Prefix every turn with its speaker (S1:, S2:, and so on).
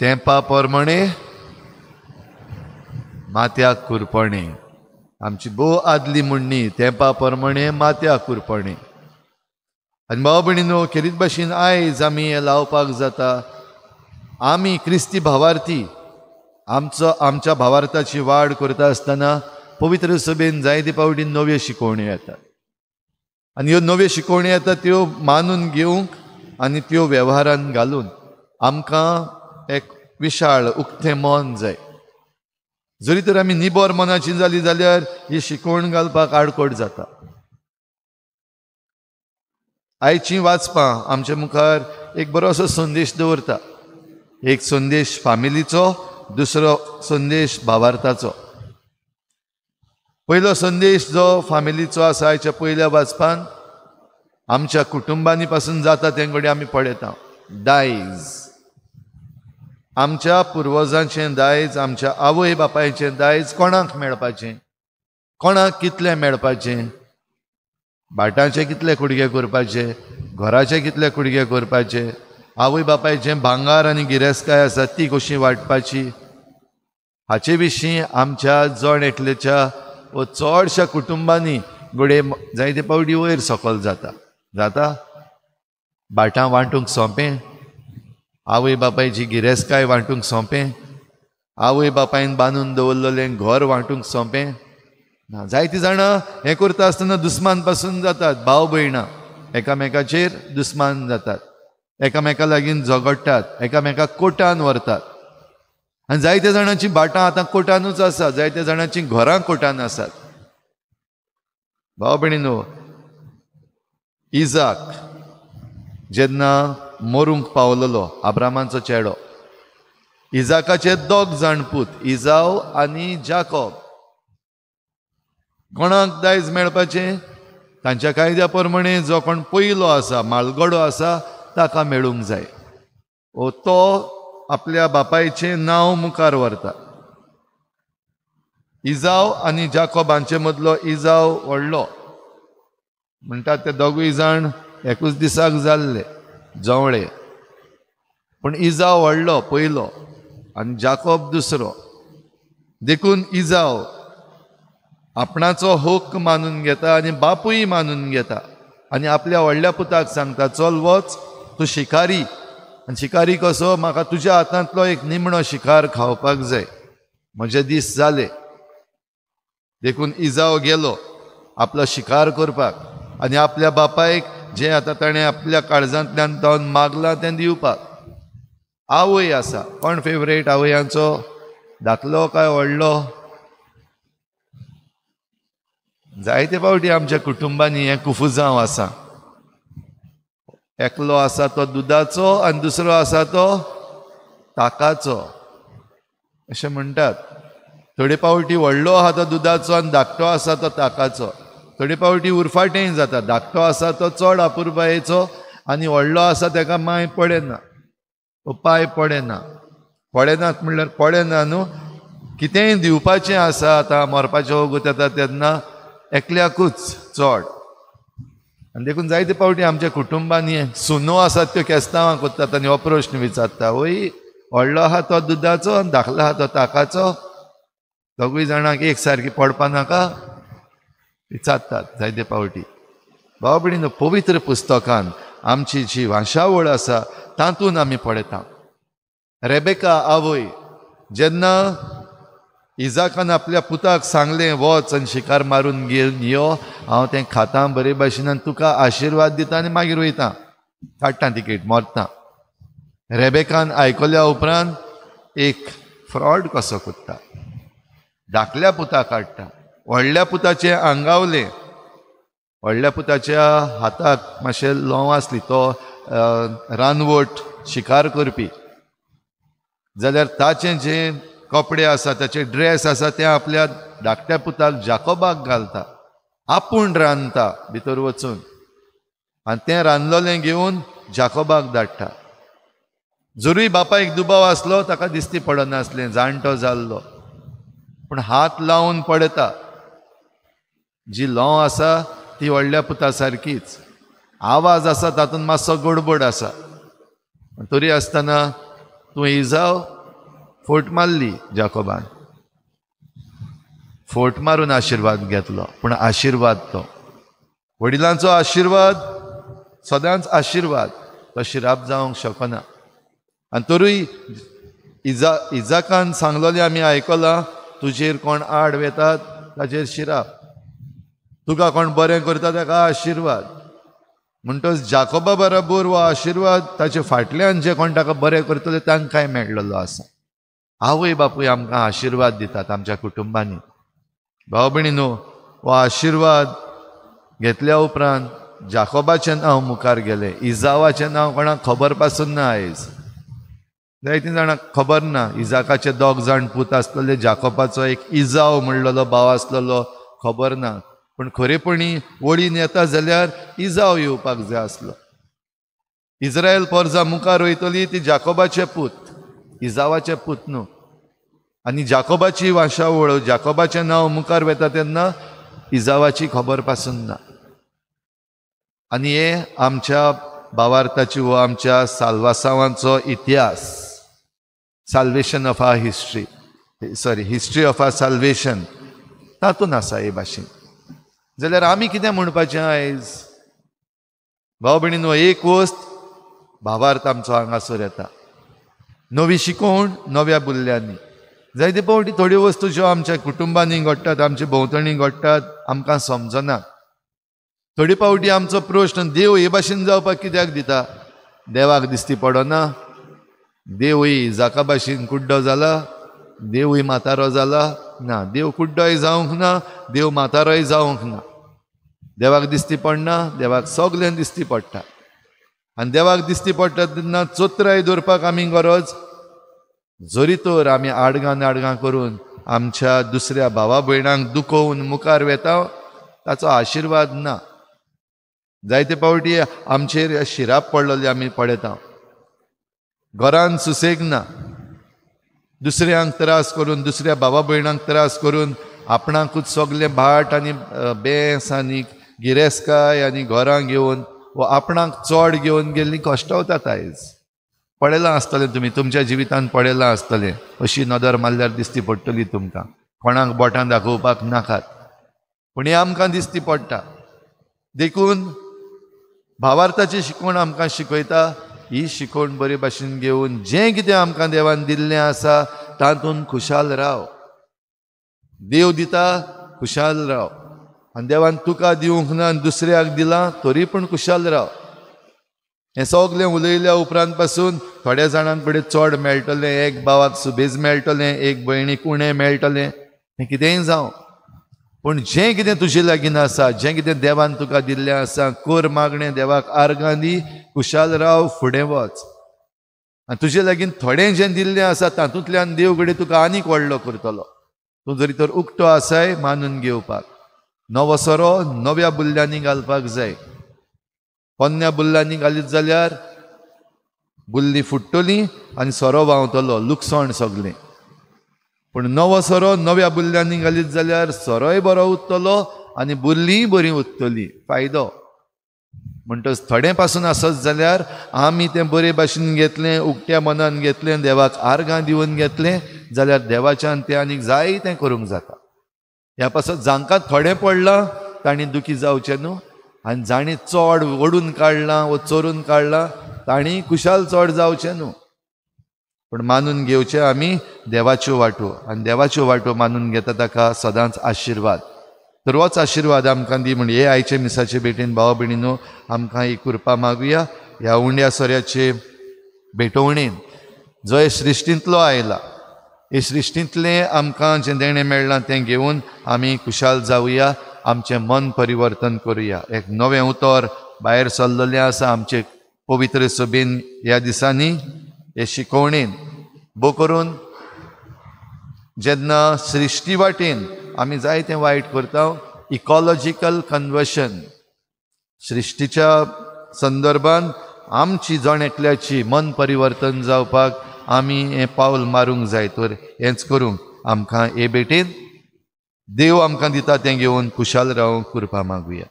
S1: तेंपा प्रमाणे माथ्याक कुरपणे. आमची भोव आदली म्हणणी, तेंपा प्रमाणे माथ्याक कुरपणे. आनी भाव भयणीनो, खेरीत भाशेन आयज आमी हें लावपाक जाता. आमी क्रिस्ती भावार्थी आमचो आमच्या भावार्थाची वाड करता आसतना पवित्र सभेन जायते फावटी नव्यो शिकवण्यो येतात आनी ह्यो नव्यो शिकवण्यो येतात त्यो मानून घेवंक आनी त्यो वेव्हारान घालून आमकां एक विशाळ उक्तें मन जाय. जरी तर आमी निबर मनाची जाली जाल्यार ही शिकवण घालपाक आडकोट जाता. आयची वाचपां आमच्या मुखार एक बरो असो संदेश दवरता. एक संदेश फामिलीचो, दुसरो संदेश भावार्थाचो. पयलो संदेश जो फामिलीचो आसा आयच्या पयल्या वाचपान आमच्या कुटुंबांनी पासून जाता तें कडेन आमी पळयता. दायज, आमच्या पुर्वजांचें दायज, आमच्या आवय बापायचें दायज कोणाक मेळपाचें, कोणाक कितलें मेळपाचें, भाटाचे कितले कुडगे करपाचे, घराचे कितले कुडगे करपाचे, आवय बापायचें भांगार आनी गिरेस्तकाय आसा ती कशी वांटपाची, हाचे विशीं आमच्या जण एकल्याच्या व चडश्या कुटुंबांनी घडये जायते फावटी वयर सकयल जाता. जाता भाटां वांटूंक सोंपें, आवय बापायची गिरेस्तकाय वांटूंक सोंपें, आवय बापायन बांदून दवरलेलें घर वांटूंक सोंपें ना. जायतीं जाणां हें करता आसतना दुस्मान पासून जातात. भाव भयणां एकामेकाचेर दुस्मान जातात, एकामेका लागीं झगडटात, एकामेकाक कोर्टान व्हरतात. आनी जायत्या जाणांची भाटां आतां कोर्टानूच आसा, जायत्या जाणांचीं घरां कोर्टान आसात. भाव भयणीनो, इजाक जेन्ना मरूंक पावलेलो आब्रामाचो चेडो, इजाकाचे दोग जाण पूत, इजाव आनी जाकोब. कोणाक दायज मेळपाचें? तांच्या कायद्या प्रमाणे जो कोण पयलो आसा, मालगडो आसा, ताका मेळूंक जाय. ओ तो आपल्या बापायचें नांव मुखार व्हरता. इजाव आनी जाकोब हांचे मदलो इजाव व्हडलो. म्हणटात ते दोगूय जाण एकूच दिसाक जाल्ले जवळे, पूण इजाव व्हडलो पयलो आनी जाकोब दुसरो. देखून इजाव आपणाचो हक्क मानून घेता आनी बापूय मानून घेता आनी आपल्या व्हडल्या पुताक सांगता, चल वच, तूं शिकारी, आनी शिकारी कसो, म्हाका तुज्या हातांतलो एक निमणो शिकार खावपाक जाय, म्हजे दीस जाले. देखून इजाव गेलो आपलो शिकार करपाक आनी आपल्या बापायक जें आतां ताणें आपल्या काळजांतल्यान जावन मागलां तें दिवपाक. आवय आसा, कोण फेवरेट आवयांचो, धाकलो काय व्हडलो? जायते फावटी आमच्या कुटुंबांनी हें कुफुजांव आसा. एकलो आसा तो दुदाचो आनी दुसरो आसा तो ताकाचो अशें म्हणटात. थोडे फावटी व्हडलो आहा तो दुदाचो आनी धाकटो आसा तो ताकाचो. थोडे फावटी उरफाटेंय जाता, धाकटो आसा तो चड अपुरबायेचो आनी व्हडलो आसा ताका माय पडना, पांय पडना. पडनात म्हणल्यार पडना न्हू, कितेंय दिवपाचें आसा आतां मरपाचें वगत येता तेन्ना एकल्याकूच चड. आनी देखून जायते फावटी आमच्या कुटुंबांनी सुनो आसात त्यो केस्तांवां करतात आनी हो प्रश्न विचारता, वय व्हडलो आहा तो दुदाचो आनी धाकलो आहा तो ताकाचो, दोगूय जाणांक एक सारकी पडपा नाका, विचारतात जायते फावटी. भाव भयणीनो, पवित्र पुस्तकान आमची जी वांशावळ आसा तातूंत आमी पळयता. रेबेका आवय जेन्ना इजाकान आपल्या पुताक सांगलें, वच आनी शिकार मारून घेवन यो, हांव तें खातां बरे भाशेन आनी तुका आशिर्वाद दिता आनी मागीर वयता, काडटा तिकेट, मरता. रेबेकान आयकल्या उपरांत एक फ्रॉड कसो करता, धाकल्या पुताक काडटा, व्हडल्या पुताचें आंगावलें, व्हडल्या पुताच्या हाताक मातशें लोंव आसली, तो रानवट शिकार करपी, जाल्यार ताचें जें कपडे आसा, ताचे ड्रेस आसा ते आपल्या धाकट्या पुताक जाकोबाक घालता, आपूण रांदता भितर वचून आनी तें रांदलेलें घेवन जाकोबाक धाडटा. जरूय बापायक दुबाव आसलो, ताका दिसती पडनासलें, जाणटो जाल्लो, पूण हात लावन पळयता, जी लोंव आसा ती व्हडल्या पुता सारकीच, आवाज आसा तातूंत मातसो गडबड आसा. तरी आसतना तूं इजाव. फोट मारली जाकोबान, फोट मारून आशिर्वाद घेतलो, पूण आशिर्वाद तो वडिलांचो आशिर्वाद सदांच आशिर्वाद, तो शिराप जावंक शकना. आनी तरूय इजाकान सांगलोलें आमी आयकलां, तुजेर कोण आड वेतात ताजेर शिराप, तुका कोण बरें करता ताका आशिर्वाद. म्हणटच जाकोबा बरोबर हो आशिर्वाद ताचे फाटल्यान जे कोण ताका बरें करतले तांकांय मेळ्ळलो आसा. आवय बापूय आमकां आशिर्वाद दितात आमच्या कुटुंबांनी. भाव भयणीनो, हो आशिर्वाद घेतल्या उपरांत जाकोबाचें नांव मुखार गेलें, इजावाचें नांव कोणाक खबर पासून ना. आयज जायतीं जाणांक खबर ना. इजाकाचे 2 जाण पूत आसलेले, जाकोबाचो एक इजाव म्हणलेलो भाव आसलेलो, खबर ना. पूण खरेपणी वळीन येता जाल्यार इजाव येवपाक जाय आसलो. इस्रायल पोरजा मुखार वयतली ती जाकोबाचे पूत, इजावाचे पूत न्हू. आनी जाकोबाची वाशावळ, जाकोबाचें नांव मुखार वता तेन्ना इजावाची खबर पासून ना. आनी हे आमच्या भावार्थाची वो आमच्या साल्वासांवांचो इतिहास, salvation of our history, sorry history of our salvation तातूंत आसा हे भाशेन. जाल्यार आमी कितें म्हणपाचें आयज भाव भयणीनो? एक वस्त भावार्थ आमचो हांगासर येता, नवी शिकवण नव्या बुल्ल्यांनी. जायते फावटी थोड्यो वस्तू ज्यो आमच्या कुटुंबांनी घडटात, आमचे भोंवतणी घडटात, आमकां समजना. थोडे फावटी आमचो प्रश्न, देव हे भाशेन जावपाक कित्याक दिता? देवाक दिसती पडना, देवूय जाका भाशेन कुड्डो जाला, देवूय म्हातारो जाला. ना, देव कुड्डोय जावंक ना, देव म्हातारोय जावंक ना. देवाक दिसती पडना, देवाक सगळें दिसती पडटा. आनी देवाक दिसती पडटा तेन्ना चोत्राय दवरपाक आमी गरज. जरी तर आमी आडगां नाडगां करून आमच्या दुसऱ्या भावा भयणांक दुखोवन मुखार वेता, ताचो आशिर्वाद ना. जायते फावटी आमचेर शिराप पडलेली आमी पळयता, घरान सुसेग ना, दुसऱ्यांक त्रास करून, दुसऱ्या भावा भयणांक त्रास करून आपणाकूच सगळें भाट आनी बेंस आनी गिरेस्तकाय आनी घरां घेवन वो आपणाक चड घेवन गेल्लीं कश्टवतात. आयज पळयलां आसतलें तुमी, तुमच्या जिवितान पळयलां आसतलें. अशी नदर मारल्यार दिसती पडटली तुमकां, कोणाक बोटां दाखोवपाक नाकात, पूण हें आमकां दिसती पडटा. देखून भावार्थाची शिकवण आमकां शिकयता. ही शिकवण बरे भाशेन घेवन जें कितें आमकां देवान दिल्लें आसा तातूंत खुशाल राव. देव दिता, खुशाल राव. आनी देवान तुका दिवंक ना आनी दुसऱ्याक दिलां तरी पूण खुशाल राव. हें सगळें उलयल्या उपरांत पासून थोड्या जाणां कडेन चड मेळटलें, एक भावाक सुबेज मेळटलें, एक भयणीक उणें मेळटलें, हें कितेंय जावं, पूण जें कितें तुजे लागीं आसा, जें कितें देवान तुका दिल्लें आसा, कर मागणें देवाक आर्गां दी, खुशाल राव, फुडें वच. आनी तुजे लागीं थोडें जें दिल्लें आसा तातूंतल्यान देव घडये तुका आनीक व्हडलो करतलो. तूं जरी तर उक्तो आसाय मानून घेवपाक. नवो सोरो नव्या बुल्ल्यांनी घालपाक जाय. पोन्न्या बुल्ल्यांनी घालीत जाल्यार बुल्ली फुट्टली आनी सोरो व्हांवतलो, लुकसाण सगळें. पूण नवो सोरो नव्या बुल्ल्यांनी घालीत जाल्यार सोरोय बरो उत्तलो आनी बुल्लीय बरी उत्तली, फायदो. म्हणटच थोडें पासून आसत जाल्यार आमी तें बरे भाशेन घेतलें, उक्त्या मनान घेतलें, देवाक आर्गां दिवन घेतलें जाल्यार देवाच्यान तें आनीक जाय तें करूंक जाता. ह्या पासत जांकां थोडें पडलां तांणी दुखी जावचें न्हू, आनी जांणी चड ओडून काडलां वो चोरून काडलां तांणी खुशाल चड जावचें न्हू. पूण मानून घेवचें आमी देवाच्यो वाटो, आनी देवाच्यो वाटो मानून घेता ताका सदांच आशिर्वाद. तर होच आशिर्वाद आमकां दी म्हण हे आयचे मिसाचे भेटेन भाव भयणीनो आमकां ही कृपा मागुया. ह्या उंड्या सोऱ्याचे भेटवणेन जो हे सृश्टींतलो आयला, हे सृश्टींतलें आमकां जें देणें मेळ्ळां तें घेवन आमी खुशाल जावया, आमचें मन परिवर्तन करुया. एक नवें उतर भायर सरलेलें आसा आमचे पवित्र सभेन ह्या दिसांनी, हे शिकवणेन. भो करून जेन्ना सृश्टी वाटेन आमी जायतें वायट करता, इकॉलॉजिकल कन्वर्शन, सृश्टीच्या संदर्भान आमची जण एकल्याची मन परिवर्तन जावपाक आमी हें पावल मारूंक जाय. तर हेंच करूंक आमकां हे भेटेन देव आमकां दिता तें घेवन खुशाल रावंक कृपा मागुया.